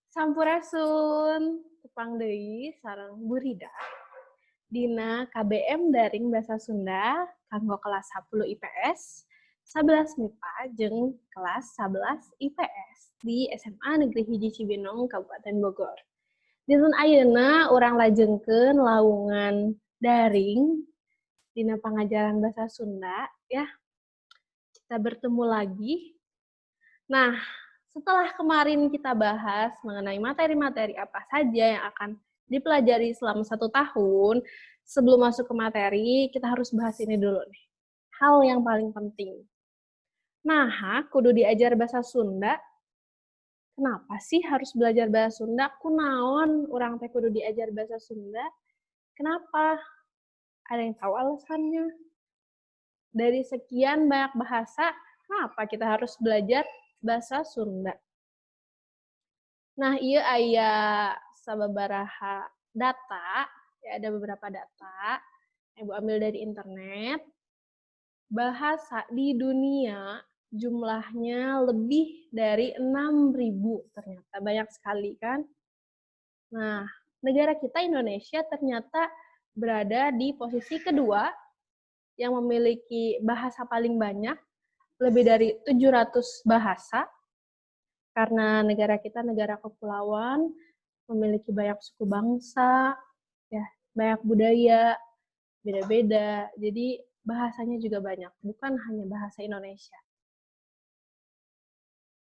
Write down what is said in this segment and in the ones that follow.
Sampurasun, tepang deui sareng Bu Rida dina KBM Daring Bahasa Sunda kanggo kelas 10 IPS, 11 MIPA jeung kelas 11 IPS di SMA Negeri 1 Cibinong, Kabupaten Bogor. Dinten ayeuna urang lajengkeun lawungan daring dina pangajaran bahasa Sunda ya. Kita bertemu lagi. Nah, setelah kemarin kita bahas mengenai materi-materi apa saja yang akan dipelajari selama 1 tahun, sebelum masuk ke materi, kita harus bahas ini dulu nih. Hal yang paling penting. Nah, kudu diajar bahasa Sunda. Kenapa sih harus belajar bahasa Sunda? Kunaon urang teh kudu diajar bahasa Sunda? Kenapa? Ada yang tahu alasannya? Dari sekian banyak bahasa, kenapa kita harus belajar bahasa Sunda? Nah, ieu aya sababaraha data, ya ada beberapa data yang Ibu ambil dari internet. Bahasa di dunia jumlahnya lebih dari 6.000 ternyata, banyak sekali kan? Nah, negara kita Indonesia ternyata berada di posisi kedua yang memiliki bahasa paling banyak, lebih dari 700 bahasa. Karena negara kita negara kepulauan, memiliki banyak suku bangsa, ya, banyak budaya, beda-beda. Jadi bahasanya juga banyak, bukan hanya bahasa Indonesia.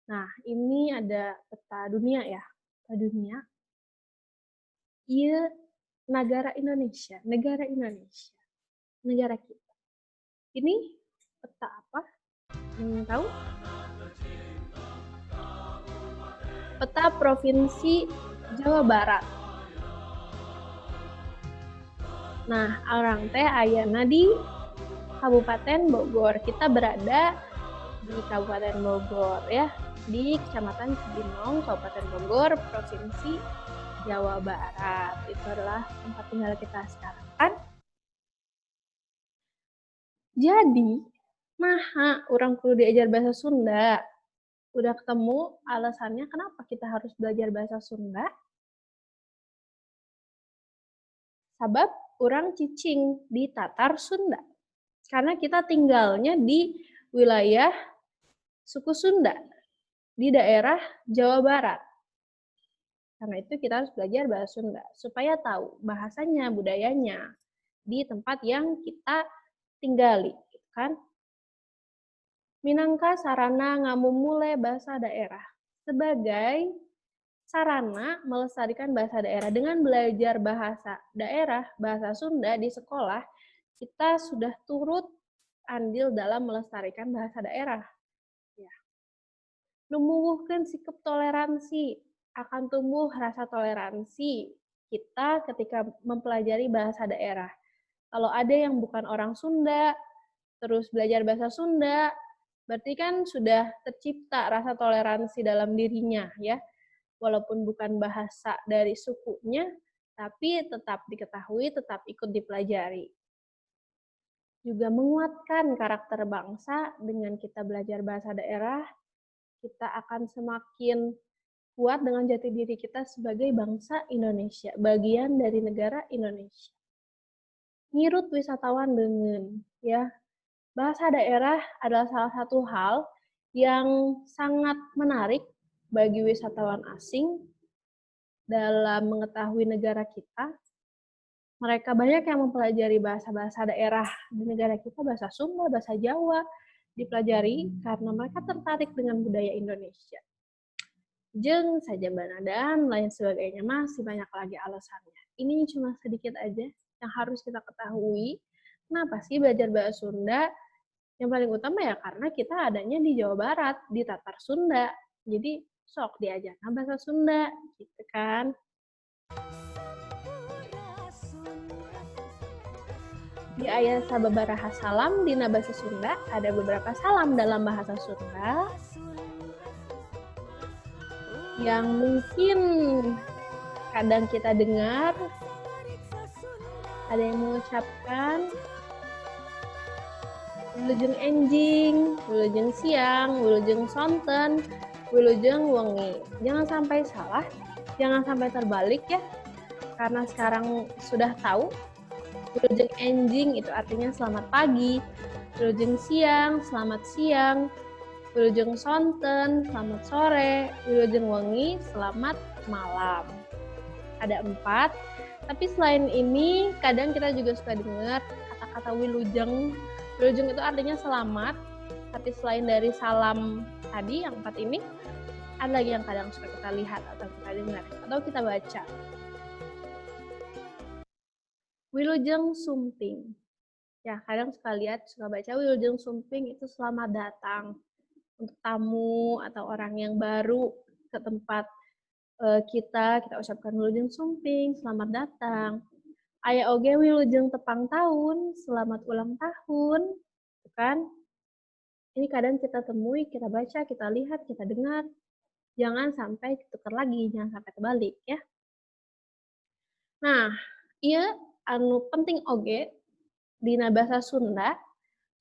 Nah, ini ada peta dunia ya, peta dunia. Ieu negara Indonesia, negara Indonesia, negara kita. Ini peta apa? Yang tahu? Peta Provinsi Jawa Barat. Nah, urang teh ayana di Kabupaten Bogor. Kita berada di Kabupaten Bogor ya, di Kecamatan Cibinong, Kabupaten Bogor, Provinsi Jawa Barat. Itu adalah tempat tinggal kita sekarang kan. Jadi, naha urang kudu diajar bahasa Sunda. Udah ketemu alasannya kenapa kita harus belajar bahasa Sunda? Sabab urang cicing di Tatar Sunda. Karena kita tinggalnya di wilayah suku Sunda, di daerah Jawa Barat. Karena itu kita harus belajar bahasa Sunda, supaya tahu bahasanya, budayanya di tempat yang kita tinggali, gitu kan? Minangka sarana ngamumule bahasa daerah. Sebagai sarana melestarikan bahasa daerah. Dengan belajar bahasa daerah, bahasa Sunda di sekolah, kita sudah turut andil dalam melestarikan bahasa daerah. Ya. Numbuhkeun sikap toleransi, akan tumbuh rasa toleransi kita ketika mempelajari bahasa daerah. Kalau ada yang bukan orang Sunda, terus belajar bahasa Sunda, berarti kan sudah tercipta rasa toleransi dalam dirinya, ya. Walaupun bukan bahasa dari sukunya, tapi tetap diketahui, tetap ikut dipelajari. Juga menguatkan karakter bangsa dengan kita belajar bahasa daerah, kita akan semakin kuat dengan jati diri kita sebagai bangsa Indonesia, bagian dari negara Indonesia. Ngirut wisatawan dengan, ya, bahasa daerah adalah salah satu hal yang sangat menarik bagi wisatawan asing dalam mengetahui negara kita. Mereka banyak yang mempelajari bahasa-bahasa daerah di negara kita, bahasa Sunda, bahasa Jawa, dipelajari karena mereka tertarik dengan budaya Indonesia. Jeung sajabana dan lain sebagainya, masih banyak lagi alasannya. Ini cuma sedikit aja yang harus kita ketahui. Kenapa sih belajar bahasa Sunda? Yang paling utama ya karena kita adanya di Jawa Barat, di Tatar Sunda. Jadi sok diajarkan bahasa Sunda, gitu kan. Di ayat sababaraha salam dina bahasa Sunda, ada beberapa salam dalam bahasa Sunda yang mungkin kadang kita dengar, ada yang mengucapkan wilujeng enjing, wilujeng siang, wilujeng sonten, wilujeng wengi. Jangan sampai salah Jangan sampai terbalik ya, karena sekarang sudah tahu wilujeng enjing itu artinya selamat pagi, wilujeng siang, selamat siang, wilujeng sonten, selamat sore, wilujeng wengi, selamat malam. Ada 4. Tapi selain ini, kadang kita juga suka dengar kata-kata wilujeng. Wilujeng itu artinya selamat, tapi selain dari salam tadi yang 4 ini, ada lagi yang kadang suka kita lihat atau kita dengar atau kita baca. Wilujeng sumping. Ya, kadang suka lihat, suka baca wilujeng sumping itu selamat datang untuk tamu atau orang yang baru ke tempat kita ucapkan wilujeng sumping, selamat datang. Aya oge wilujeng tepang tahun, selamat ulang tahun, bukan? Ini kadang kita temui, kita baca, kita lihat, kita dengar. Jangan sampai ketukar lagi, jangan sampai terbalik ya. Nah, ieu anu penting oge dina bahasa Sunda,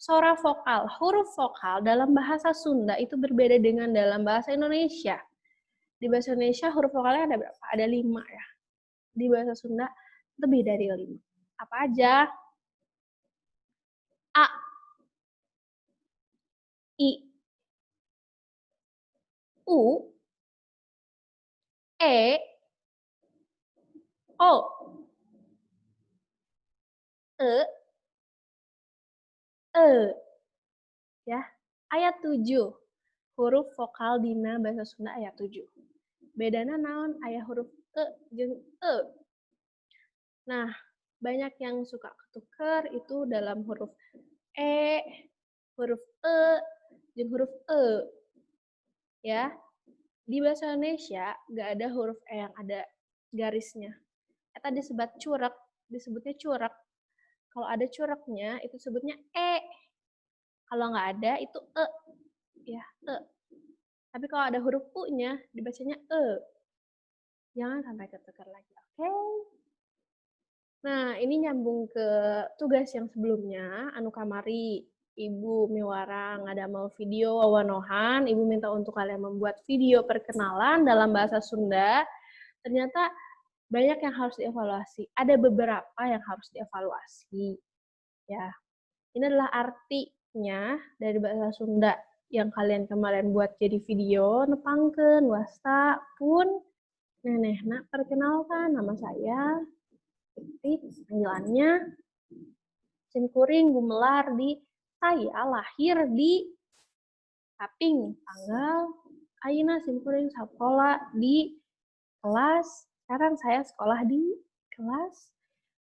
sora vokal, huruf vokal dalam bahasa Sunda itu berbeda dengan dalam bahasa Indonesia. Di bahasa Indonesia huruf vokalnya ada berapa? Ada 5 ya. Di bahasa Sunda lebih dari 5. Apa aja? A, I, U, E, O, E, E. Ya, ayat 7. Huruf vokal dina bahasa Sunda ayat 7. Bedana naon aya huruf E jeung E. Nah, banyak yang suka ketuker itu dalam huruf E, huruf E, jeung huruf E. Ya. Di bahasa Indonesia nggak ada huruf E yang ada garisnya. Eta disebut curek, disebutnya curek. Kalau ada cureknya itu sebutnya E. Kalau nggak ada itu E. Ya, E. Tapi kalau ada huruf U-nya dibacanya E. Jangan sampai ketukar lagi, oke? Nah, ini nyambung ke tugas yang sebelumnya, anu kamari Ibu miwarang ngadamel video wawanohan, Ibu minta untuk kalian membuat video perkenalan dalam bahasa Sunda. Ternyata banyak yang harus dievaluasi. Ada beberapa yang harus dievaluasi. Ya. Ini adalah artinya dari bahasa Sunda yang kalian kemarin buat jadi video, nepangkeun wasta pun nenehna perkenalkan nama saya titik panggilannya simkuring gumelar di saya lahir di Kaping tanggal ayeuna simkuring sakola di kelas, sekarang saya sekolah di kelas.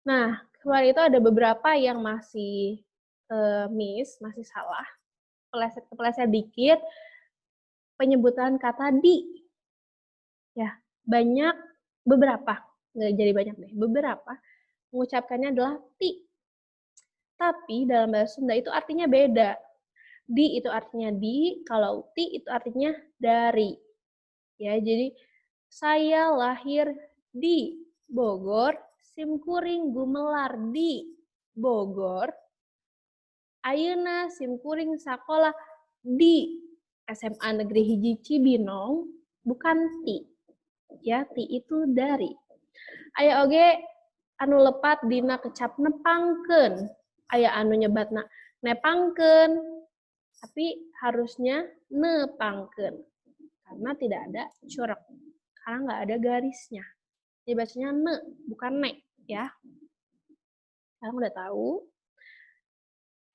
Nah, kemarin itu ada beberapa yang masih miss, masih salah. Kepleset dikit penyebutan kata di. Ya, banyak beberapa, nggak jadi banyak deh, beberapa mengucapkannya adalah ti. Tapi dalam bahasa Sunda itu artinya beda. Di itu artinya di, kalau ti itu artinya dari. Ya, jadi saya lahir di Bogor, simkuring gumelar di Bogor. Ayeuna simkuring sakola di SMA Negeri Hiji Cibinong, bukan ti. Ya, ti itu dari. Aya oge anu lepat dina kecap nepangkeun. Aya anu nyebatna nepangkeun, tapi harusnya nepangkeun karena tidak ada curek, karena nggak ada garisnya. Jadi bacanya ne, bukan ne, ya. Sekarang udah tahu.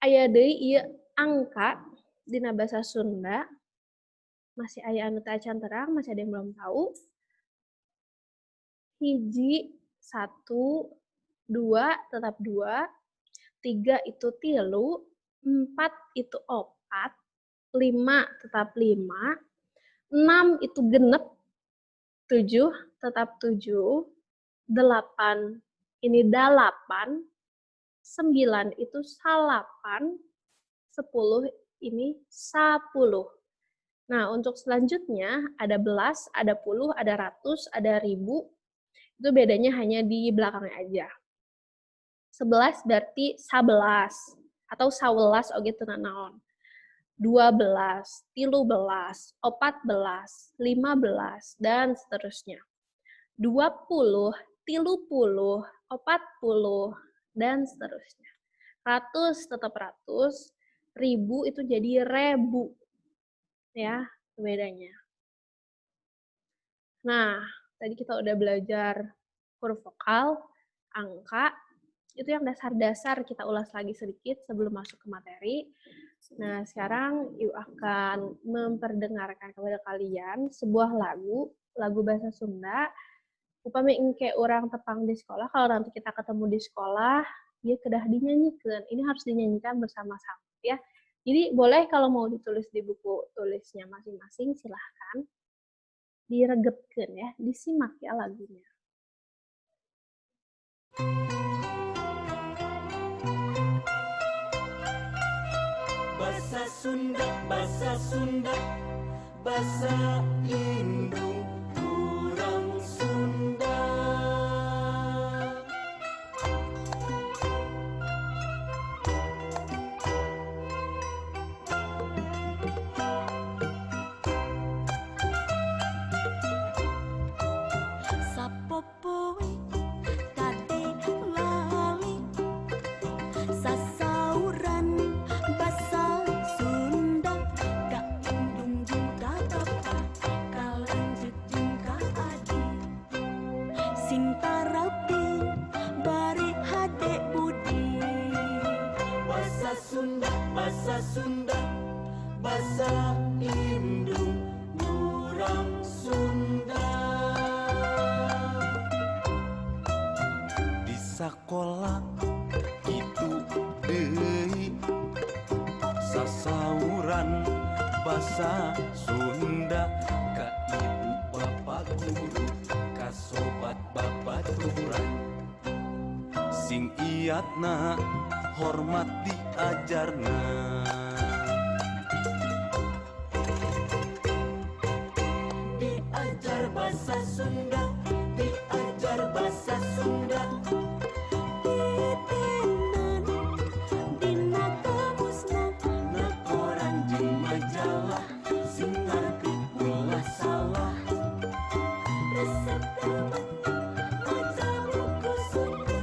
Aya deui ieu angka dina bahasa Sunda. Masih aya anu teu acan terang, masih ada yang belum tahu. Hiji, 1, 2, tetap 2. 3 itu tilu, 4 itu 4, 5 tetap 5, 6 itu genep, 7 tetap 7, 8 ini 8, 9 itu 8, 10 ini 10. Nah, untuk selanjutnya ada belas, ada puluh, ada ratus, ada ribu. Itu bedanya hanya di belakangnya aja. 11 berarti 11 atau 11 oge teu nanaon. 12, 13, 14, 15, dan seterusnya. 20, 30, 40, dan seterusnya. Ratus tetap ratus, ribu itu jadi rebu. Ya, bedanya. Nah, tadi kita udah belajar huruf vokal, angka, itu yang dasar-dasar kita ulas lagi sedikit sebelum masuk ke materi. Nah, sekarang Ibu akan memperdengarkan kepada kalian sebuah lagu, lagu bahasa Sunda. Upami engke urang tepang di sekolah, kalau nanti kita ketemu di sekolah, ya kedah dinyanyikan. Ini harus dinyanyikan bersama-sama ya. Jadi boleh kalau mau ditulis di buku tulisnya masing-masing, silahkan. Diregetkeun ya, disimak ya lagunya. Bahasa Sunda, bahasa Sunda, bahasa indung urang Sunda. Sapopoe kade lali sasauran basa Sunda ka indung jeung ka bapa ka lanceuk jeung ka adi sing tarapi bari hade budi. Bahasa Sunda, bahasa Sunda, bahasa indung urang Sunda. Di sakola kitu deui sasauran basa Sunda ka ibu bapa guru ka sobat babaturan sing iatna hormat diajarna. Diajar bahasa Sunda, diajar bahasa Sunda. Titenan dina kamusna Na koran jeung majalah sing ngarti ulah salah. Resep temen maca buku Sunda.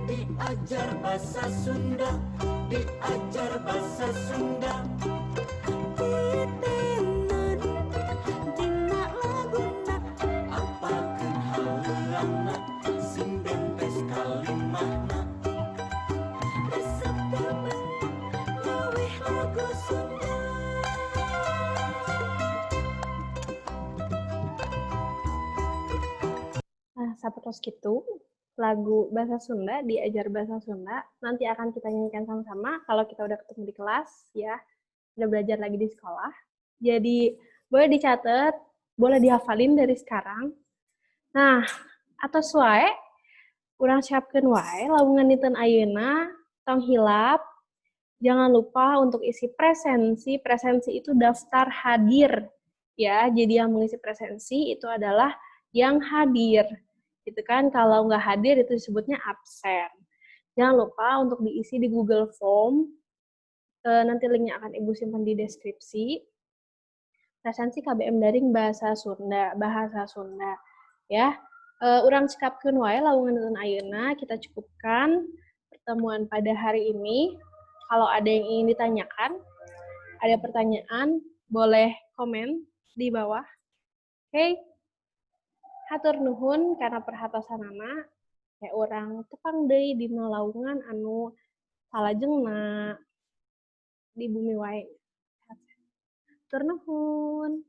Diajar bahasa Sunda, diajar bahasa Sunda. Titenan dina laguna Apalkeun haleurangna sing bentes kalimahna. Resep temen leuwih lagu Sunda. Nah, sapertos kitu lagu bahasa Sunda, diajar bahasa Sunda, nanti akan kita nyanyikan sama-sama kalau kita udah ketemu di kelas, ya, udah belajar lagi di sekolah. Jadi, boleh dicatat, boleh dihafalin dari sekarang. Nah, atos wae, urang siapkeun wae lawungan dinten ayeuna, tong hilap. Jangan lupa untuk isi presensi. Presensi itu daftar hadir, ya. Jadi yang mengisi presensi itu adalah yang hadir. Gitu kan, kalau nggak hadir itu disebutnya absen. Jangan lupa untuk diisi di Google Form. Nanti linknya akan Ibu simpan di deskripsi. Presensi KBM daring bahasa Sunda, bahasa Sunda, ya. Urang cekapkeun wae lawungan dinten ayeuna, kita cukupkan pertemuan pada hari ini. Kalau ada yang ingin ditanyakan, ada pertanyaan, boleh komen di bawah. Oke. Hatur nuhun karena perhatosanana, ya urang tepang deui dina lawungan anu salajengna di bumi wae. Hatur nuhun.